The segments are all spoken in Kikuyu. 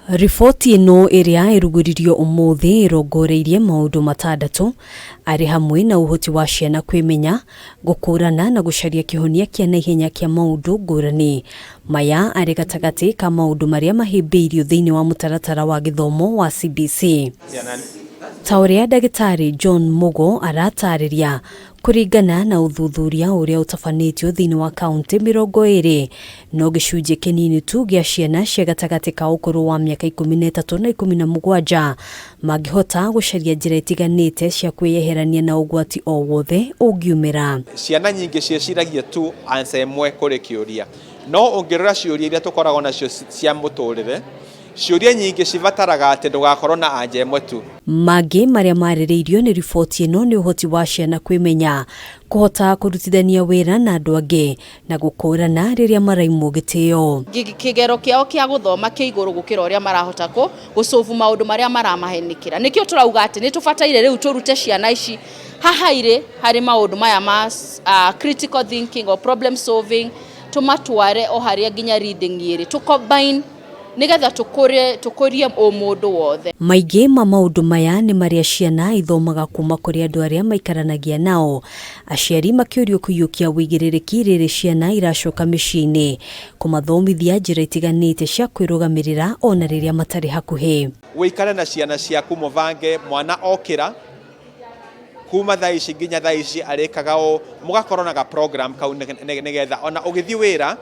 Riboti ĩno ĩrĩa ĩrugũririo ũmũthĩ ĩrongoreirie maũndũ matandatũ arĩ hamwe na ũhoti wa ciana kwĩmenya, gũkũrana na gũcaria kĩhonia kĩa naihenya kĩa maũndũ ngũrani. Maya arĩ gatagatĩ ka maũndũ marĩa mahĩmbĩirio thĩinĩ wa mũtaratara wa gĩthomo wa CBC. Ta ũrĩa ndagĩtarĩ John Mugo aratarĩria, kũringana na ũthuthuria ũrĩa ũtabanĩtio thĩinĩ wa kaunti 20, no gĩcunjĩ kĩnini tu gĩa ciana cia gatagatĩ ka ũkũrũ wa mĩaka 13 na 17 mangĩhota gũcaria njĩra itiganĩte cia kwĩyeherania na ũgwati o wothe ũngiumĩra. Ciana nyingĩ ciĩciragia tu answer ĩmwe kũrĩ kĩũria, no ũngĩrora ciũria iria tũkoragwo nacio cia mũtũrĩre, ciũria nyingĩ cibataraga atĩ ndũgakorwo na anja ĩmwe tu. Mangĩ marĩa marĩrĩirio nĩ riboti ĩno nĩ ũhoti wa ciana kwĩmenya, kũhota kũrutithania wĩra na andũ angĩ na gũkũrana rĩrĩa maraimwo gĩtĩo. Kĩgero kĩao kĩa gũthoma kĩ igũrũ gũkĩra ũrĩa marahota gũsolve maũndũ marĩa maramahenĩkĩra. Nĩkĩo tũrauga atĩ nĩ tũbataire rĩu tũrute ciana ici haha irĩ harĩ maũndũ maya ma critical thinking or problem solving, tũmatware o harĩa nginya reading ĩrĩ, tũ combine nĩgetha tũkũrie tũkũrie ũmũndũ wothe. Maingĩ ma maũndũ maya nĩ marĩa ciana ithomaga kuma kũrĩ andũ arĩa maikaranagia nao. Aciari makĩũrio kũiyũkia ũigĩrĩrĩki rĩrĩ ciana iracoka mĩciĩ-inĩ, kũmathomithia njĩra itiganĩte cia kwĩrũgamĩrĩra ona rĩrĩa matarĩ hakuhĩ. Wĩikare na ciana ciaku, mũbange mwana okĩra kuma thaa ici nginya thaa ici arĩkaga ũũ, mũgakorwo na ga program kau nĩgetha ona ũgĩthiĩ wĩra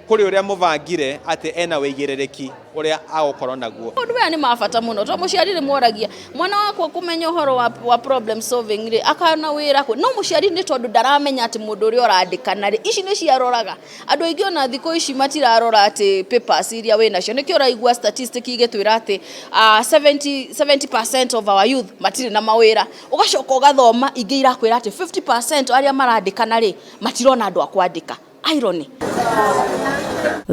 kũrĩ ũrĩa mũbangire atĩ ena wĩigĩrĩrĩki ũrĩa agũkorwo naguo. Maũndũ maya nĩ ma bata mũno tondũ mũciari rĩmwe oragia mwana wakwa kũmenya ũhoro wa problem solving rĩ, akana wĩra kũ? No mũciari nĩ tondũ ndaramenya atĩ mũndũ ũrĩa ũrandĩkana rĩ, ici nĩ ciaroraga andũ aingĩ. Ona thikũ ici matirarora atĩ papers iria wĩ nacio. Nĩkĩo ũraigua statistic igĩtwĩra atĩ 70% of our youth matirĩ na mawĩra. Ũgacoka ũgathoma ingĩ irakwĩra atĩ 50% arĩa marandĩkana rĩ, matirona andũ a kwandĩka. Irony.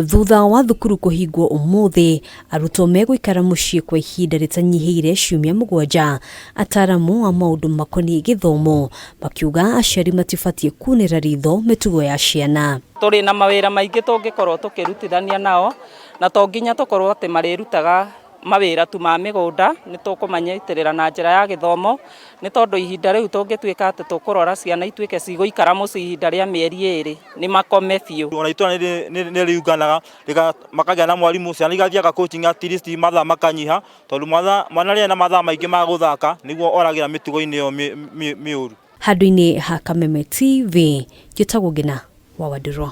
Thutha wa thukuru kũhingwo ũmũthĩ, arutwo megũikara mũciĩ kwa ihinda rĩtanyihĩire ciumia 7. Ataramu a maũndũ makoniĩ gĩthomo makiuga aciari matibatiĩ kunĩra ritho mĩtugo ya ciana. Tũrĩ na mawĩra maingĩ tũngĩkorwo tũkĩrutithania nao, na to nginya tũkorwo atĩ marĩrutaga mawĩra tu ma mĩgũnda. Nĩ tũkũmanyitĩrĩra na njĩra ya gĩthomo, nĩ tondũ ihinda rĩu tũngĩtuĩka atĩ tũkũrora ciana ituĩke cigũikara mũciĩ ihinda rĩa mĩeri 2, nĩ makome biũ. Ona itũra nĩ riunganaga, makagĩa na mwarimũ, ciana igathiaga coaching, at least mathaa makanyiha, tondũ mwana rĩrĩa ena mathaa maingĩ ma gũthaka nĩguo oragĩra mĩtugo-inĩ ĩyo mĩũru. Handũ-inĩ ha Kameme TV, njĩtagwo Ngina wa Wandirwa.